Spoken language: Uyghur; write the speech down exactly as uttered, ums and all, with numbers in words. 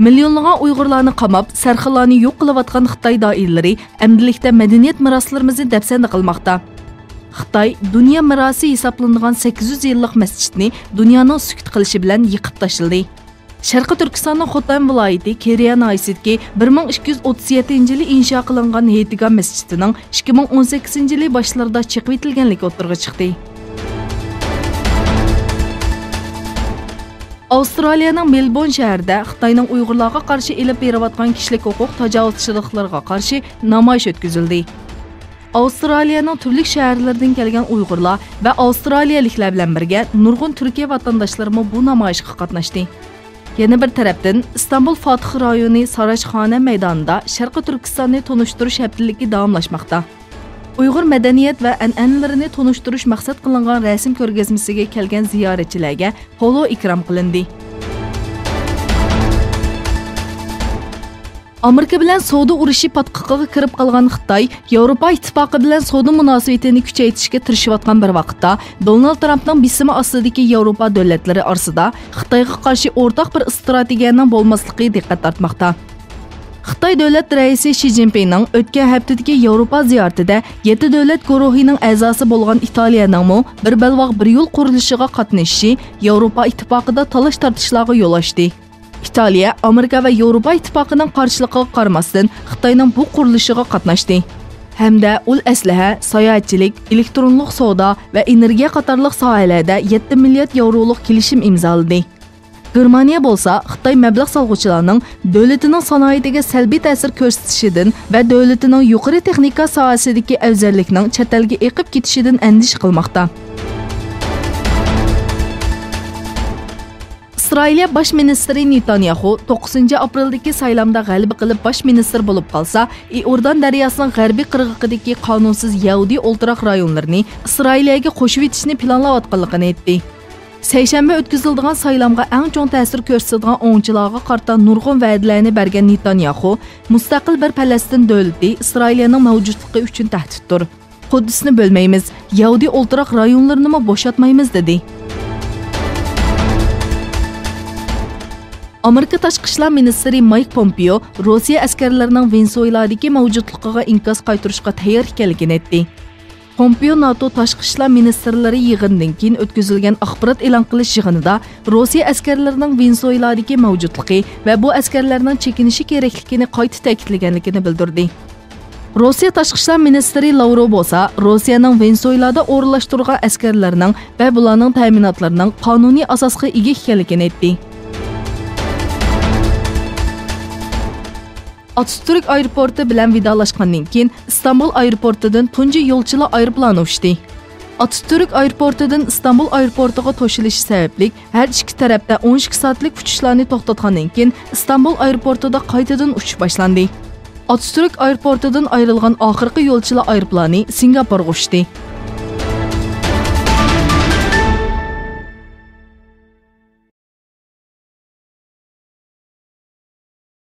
مىليونلىغان ئۇيغۇرلارنى قاماپ، سەرخىللارنى يوق قىلىۋاتقان خىتاي دائىرىلىرى ئەمدىلىكتە مەدەنىيەت مىراسلىرىمىزنى دەپسەندە قىلماقتا. خىتاي دۇنيا مىراسى ھېسابلىنىدىغان سەككىز يۈز يىللىق مەسچىتنى دۇنيانىڭ سۈكۈت قىلىشى بىلەن يىقىپ تاشلىدى. شەرقىي تۈركىستاننىڭ خوتەن ۋىلايىتى كېرىيە ناھىيىسىدىكى بىر مىڭ ئىككى يۈز ئوتتۇز يەتتىنچى يىلى ئىنشا قىلىنغان ھېيتگاھ مەسچىتىنىڭ ئىككى مىڭ ئون سەككىزىنچى يىلى باشلىرىدا چېقىۋېتىلگەنلىكى ئوتتۇرىغا چىقتى. ئاۋسترالىيەنىڭ مېلبورن شەھىرىدە خىتاينىڭ ئۇيغۇرلارغا قارشى ئېلىپ بېرىۋاتقان كىشىلىك ھوقۇق تاجاۋۇزچىلىقلىرىغا قارشى نامايىش ئۆتكۈزۈلدى. ئاۋسترالىيەنىڭ تۈرلۈك شەھەرلىرىدىن كەلگەن ئۇيغۇرلار ۋە ئاۋسترالىيەلىكلەر بىلەن بىرگە نۇرغۇن تۈركىيە ۋاتانداشلىرىمۇ بۇ نامايىشقا قاتناشتى. يەنە بىر تەرەپتىن، ئىستانبۇل فاتىھ رايونى ساراجخانا مەيدانىدا شەرقىي تۈركىستاننى تونۇشتۇرۇش ھەپتىلىكى داۋاملاشماقتا. ئۇيغۇر مەدەنىيەت ۋە ئەنئەنىلىرىنى تونۇشتۇرۇش مەقسەت قىلىنغان رەسىم كۆرگەزمىسىگە كەلگەن زىيارەتچىلەرگە پولۇ ئىكرام قىلىندى. ئامېرىكا بىلەن سودا ئۇرۇشى پاتقىقىغا كىرىپ قالغان خىتاي، ياۋروپا ئىتتىپاقى بىلەن سودا مۇناسىۋىتىنى كۈچەيتىشكە تىرىشىۋاتقان بىر ۋاقىتتا، دونالد ترامپنىڭ بېسىمى ئاستىدىكى ياۋروپا دۆلەتلىرى ئارىسىدا خىتايغا قارشى ئورتاق بىر ئىستراتېگىيەنىڭ بولماسلىقى دىققەت تارتماقتا. خىتاي دۆلەت رەئىسى شى جىنپىڭنىڭ ئۆتكەن ھەپتىدىكى ياۋروپا زىيارىتىدە يەتتە دۆلەت گۇرۇھىنىڭ ئەزاسى بولغان ئىتالىيەنىڭمۇ بىر بەلباغ بىر يول قۇرۇلۇشىغا قاتنىشىشى ياۋروپا ئىتتىپاقىدا تالاش-تارتىشلارغا يول ئاچتى. ئىتالىيە ئامېرىكا ۋە ياۋروپا ئىتتىپاقىنىڭ قارشىلىقىغا قارىماستىن، خىتاينىڭ بۇ قۇرۇلۇشىغا قاتناشتى ھەمدە ئۇل ئەسلىھە، ساياھەتچىلىك، ئېلېكترونلۇق سودا ۋە ئېنېرگىيە قاتارلىق ساھەلەردە يەتتە مىليارد ياۋرولۇق كېلىشىم ئىمزالىدى. گېرمانىيە بولسا خىتاي مەبلەغ سالغۇچىلارنىڭ دۆلىتىنىڭ سانائىتىگە سەلبىي تەسىر كۆرسىتىشىدىن ۋە دۆلىتىنىڭ يۇقىرى تېخنىكا ساھەسىدىكى ئەۋزەللىكنىڭ چەت ئەلگە ئېقىپ كېتىشىدىن ئەندىشە قىلماقتا. ئىسرائىلىيە باش مىنىستىرى نېتانياھۇ توققۇزىنچى ئاپرېلدىكى سايلامدا غەلىبە قىلىپ باش مىنىستىر بولۇپ قالسا، ئىئوردان دەرياسىنىڭ غەربىي قىرغىقىدىكى قانۇنسىز يەھۇدىي ئولتۇراق رايونلىرىنى ئىسرائىلىيەگە قوشۇۋېتىشنى پىلانلاۋاتقانلىقىنى ئېيتتى. سەيشەنبە ئۆتكۈزۈلىدىغان سايلامغا ئەڭ چوڭ تەسىر كۆرسىتىدىغان ئوڭچىلارغا قارىتا نۇرغۇن ۋەدىلەرنى بەرگەن نېتانياھۇ، مۇستەقىل بىر پەلەستىن دۆلىتى ئىسرائىلىيەنىڭ مەۋجۇتلۇقى ئۈچۈن تەھدىتتۇر. قۇددۇسنى بۆلمەيمىز، يەھۇدىي ئولتۇراق رايونلىرىنىمۇ بوشاتمايمىز، دېدى. ئامېرىكا تاشقى ئىشلار مىنىستىرى مايك پومپېئو روسىيە ئەسكەرلىرىنىڭ ۋېنېسۇېلادىكى مەۋجۇتلۇقىغا ئىنكاس قايتۇرۇشقا تەييار ئىكەنلىكىنى ئېيتتى. پومپېئو ناتو تاشقى ئىشلار مىنىستىرلىرى يىغىنىدىن كېيىن ئۆتكۈزۈلگەن ئاخبارات ئېلان قىلىش يىغىنىدا روسىيە ئەسكەرلىرىنىڭ ۋېنېسۇېلادىكى مەۋجۇتلۇقى ۋە بۇ ئەسكەرلەرنىڭ چېكىنىشى كېرەكلىكىنى قايتا تەكىتلىگەنلىكىنى بىلدۈردى. روسىيە تاشقى ئىشلار مىنىستىرى لاۋروۋ بولسا روسىيەنىڭ ۋېنېسۇېلادا ئورۇنلاشتۇرغان ئەسكەرلىرىنىڭ ۋە بۇلارنىڭ تەمىناتلىرىنىڭ قانۇنىي ئاساسقا ئىگە ئىكەنلىكىنى ئېيتتى. ئاتاتۈرك ئايروپورتى بىلەن ۋىدالاشقاندىن كېيىن، ئىستانبۇل ئايروپورتىدىن تۇنجى يولچىلار ئايروپىلانى ئۇچتى. ئاتاتۈرك ئايروپورتىدىن ئىستانبۇل ئايروپورتىغا توشۇلۇشى سەۋەبلىك، ھەر ئىككى تەرەپتە ئون ئىككى سائەتلىك ئۇچۇشلارنى توختاتقاندىن كېيىن، ئىستانبۇل ئايروپورتىدا قايتىدىن ئۇچۇش باشلاندى. ئاتاتۈرك ئايروپورتىدىن ئايرىلغان ئاخىرقى يولچىلار ئايروپىلانى سىنگاپورغا ئۇچتى.